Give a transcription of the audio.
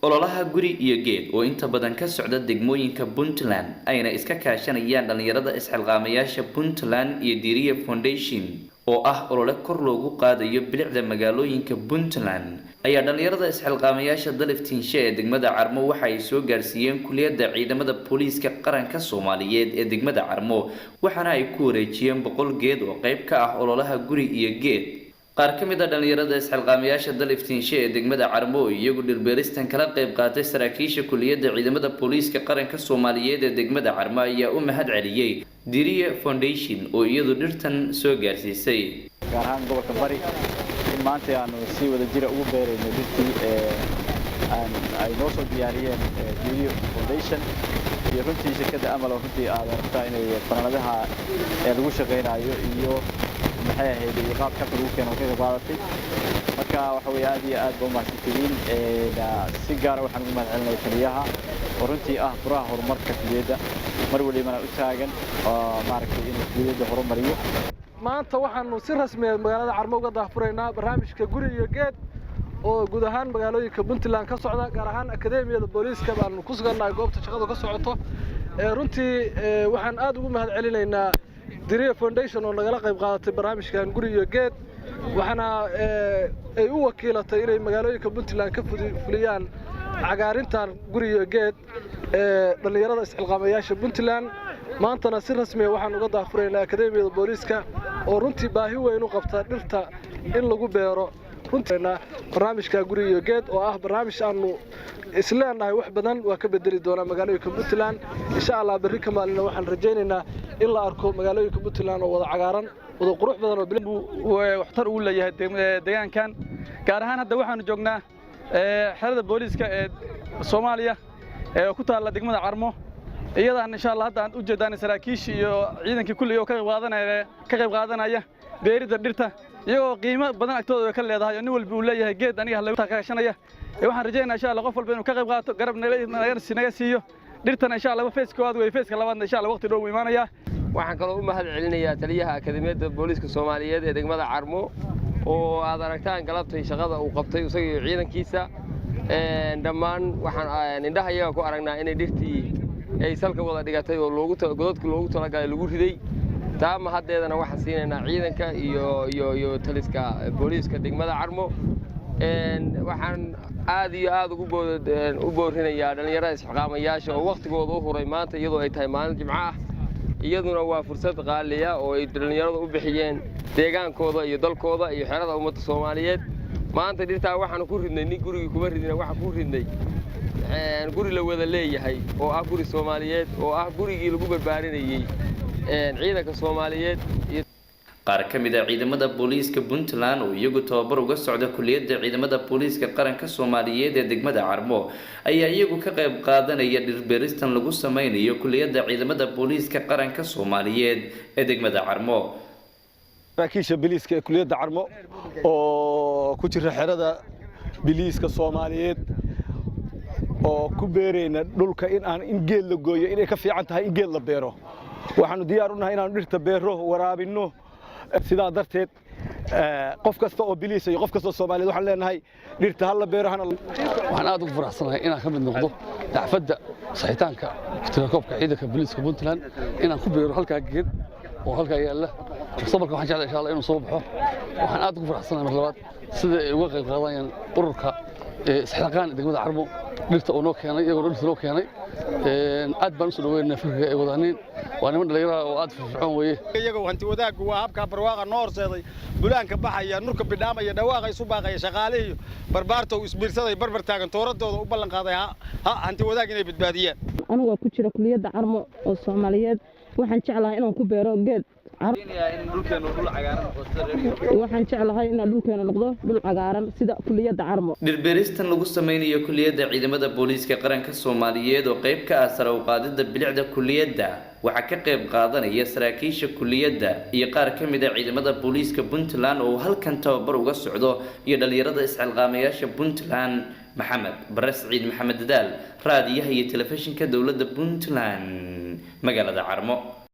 Ololaha Guri iyo Geed oo inta badan ka socda degmooyinka Puntland, ayna iska kaashanayaan dhalinyarada isxilqaamayaasha Puntland iyo Diriye Foundation, oo ah olole kor loogu qaadayo bilicda magaalooyinka Puntland, ayaa dhalinyarada isxilqaamayaasha Daliftiinshe ee degmada Carmo waxa ay soo gaarsiiyeen kuliyadda ciidamada booliiska qaranka Soomaaliyeed ee degmada Carmo, waxaana ay ku wareejiyeen 100 geed oo qayb ka ah ololaha Guri iyo Geed. Qaar ka mid a dhalinyarada isxilqaamayaasha Daliftiinshe ee degmada Carmo oo iyagu dhirbeeristan kala qayb qaatay saraakiisha kuliyadda ciidamada booliiska qaranka Soomaaliyeed ee degmada Carmo ayaa u mahad celiyey Diriye Foundation oo iyadu dhirtan soo gaarsiisay. Gaar ahaan gobolka Bari, in maanta aanu si wada jira ugu beerayno dhirtii ay noo soo diyaariyeen Diriye Foundation iyo runtii shirkadda Amal, oo runtii aad aragtaa inay fanaanadaha lagu shaqaynayo iyo maxay ahayd iyo qaabka habka lagu keeno ka qayb qaadatay. Marka waxa weeye, aad iyo aad ba umahadsantihiin. Si gaara waxaan ugu mahad celinaya taliyaha oo runtii ah furaha horumarka kuliyadda, mar walibana u taagan oo maaragtay inuu kuliyadda horumariyo. Maanta waxaanu si rasmiya magaalada Carmo uga daahfuraynaa barnaamijka Guri iyo Geed oo guud ahaan magaalooyinka Puntland ka socda. Gaar ahaan akademiyada booliiska baanu ku sugannahay, goobta shaqadu ka socoto. Runtii waxaan aad ugu mahad celinaynaa Diriye Foundation oo nagala qayb qaadatay barnaamijkan Guri iyo Geed, waxaana ay u wakiilatay inay magaalooyinka Puntland ka fuliyaan cagaarintan Guri iyo Geed ee dhallinyarada isxilqaamayaasha Puntland. Maantana si rasmiya waxaan uga daahfuraynaa akademiyada booliiska oo runtii baahi weyn u qabta dhirta in lagu beero. Runtii barnaamijka Guri iyo Geed oo ah barnaamij aanu isleenahay wax badan waa ka bedeli doonaa magaalooyinka Puntland, insha Allah berri ka maalina waxaan rajaynaynaa in la arko magaalooyinka Puntland oo wada cagaaran, wada qurux badan oo waxtar uu leeyahay deegaankan. Gaar ahaan hadda waxaanu joognaa xerada booliiska ee Soomaaliya ee ku taalla degmada Carmo, iyadaan insha Allah hadda aan u jeedaan saraakiishii iyo ciidankii kulli oo ka qayb qaadanaya beeridda dhirta, iyagoo qiimo badan agtooda ka leedahay oo nin walba uu leeyahay geed aniga lagu kaashanaya. Waxaan rajaynayaa insha Allah qof walba inuu ka qayb qaato, garab naga siiyo dhirtana insha Allah. Phase koowaad wey, phase-ka labaadna insha Allah waqti dhow uu imaanayaa. Waxaan kaloo u mahad celinayaa taliyaha akademiyadda booliiska Soomaaliyeed ee degmada Carmo oo aad aragtaan galabtay shaqada uu qabtay isaga iyo ciidankiisa dhammaan. Waxaan indhaha iyaga ku aragnaa inay dhirtii ay salka wada dhigatay oo godadka loogu talagalay lagu riday. Taa mahaddeedana waxaan siinaynaa ciidanka iyo taliska booliiska degmada Carmo. Waxaan aad iyo aad ugu u boorinayaa dhallinyarada isxilqaamayaasha oo wakhtigooda u huray maanta, iyadoo ay tahay maalin Jimco ah. Iyaduna waa fursad qaaliya oo ay dhallinyaradu u bixiyeen deegaankooda iyo dalkooda iyo xerada ummadda Soomaaliyeed. Maanta dhirtaa waxaanu ku ridnay, nin gurigii kuma ridina, waxaan ku ridnay guri la wada leeyahay oo ah guri Soomaaliyeed, oo ah gurigii lagu barbaarinayey ciidanka Soomaaliyeed. Qaar ka mid a ciidamada booliiska Puntland oo iyagu tababar uga socda kuliyadda ciidamada booliiska qaranka Soomaaliyeed ee degmada Carmo ayaa iyagu ka qayb qaadanaya dhirbeeristan lagu sameynayo kuliyadda ciidamada booliiska qaranka Soomaaliyeed ee degmada Carmo. Saraakiisha biliiska ee kuliyadda Carmo oo ku jira xerada biliiska Soomaaliyeed oo ku beerayna dhulka in aan in geed la gooyo inay ka fiican tahay in geed la beero. Waxaanu diyaar u nahay inaanu dhirta beero, waraabinno. Sidaa darteed qof kasta oo biliis iyo qof kasta oo Soomaaliyeed waxaan leenahay dhirta ha la beero hana. Waxaan aad ugu faraxsanahay inaan ka mid noqdo xafladda saxitaanka tirakoobka ciidanka booliiska Puntland, inaan ku beero halkaa geed oo halkaa yaalla. Mustaqbalka waxaan jeclahay insha Allah inuu soo baxo. Waxaan aad ugu faraxsanahay mar labaad sida ay uga qayb qaadanayaan ururka Isxilqaan degmada Carmo dhirta oo noo keenay, iyagoo dhirta noo keenay. Aad baan usoo dhaweynaa fikirka ay wadaaniin. Waa niman dhalinyarada oo aad firfircoon weeye. Iyagoo hanti wadaaggu waa habka barwaaqa noo horseeday, bulaanka baxaya, nurka bidhaamaya, dhawaaqa isu baaqaya, shaqaalihii barbaarta uu isbiirsaday, barbar taagan, tooradooda u ballan qaaday ha hanti wadaag inay badbaadiyaan. Anigoo ku jira kuliyadda Carmo oo Soomaaliyeed, waxaan jeclahay inaan ku beero geed. Waxaan jeclahay inaan dhulkeena noqdo dhul cagaaran sida kuliyadda Carmo. Dhirbeeristan lagu sameynayo kuliyadda ciidamada booliiska qaranka Soomaaliyeed oo qayb ka ah sare u qaadidda bilicda kuliyadda waxaa ka qayb qaadanaya saraakiisha kuliyadda iyo qaar ka mid a ciidamada booliiska Puntland oo uu halkan tababar uga socdo iyo dhalinyarada isxilqaamayaasha Puntland. Maxamed Bare Siciid Maxamed Dadaal, raadiyaha iyo telefishinka dowladda Puntland, magaalada Carmo.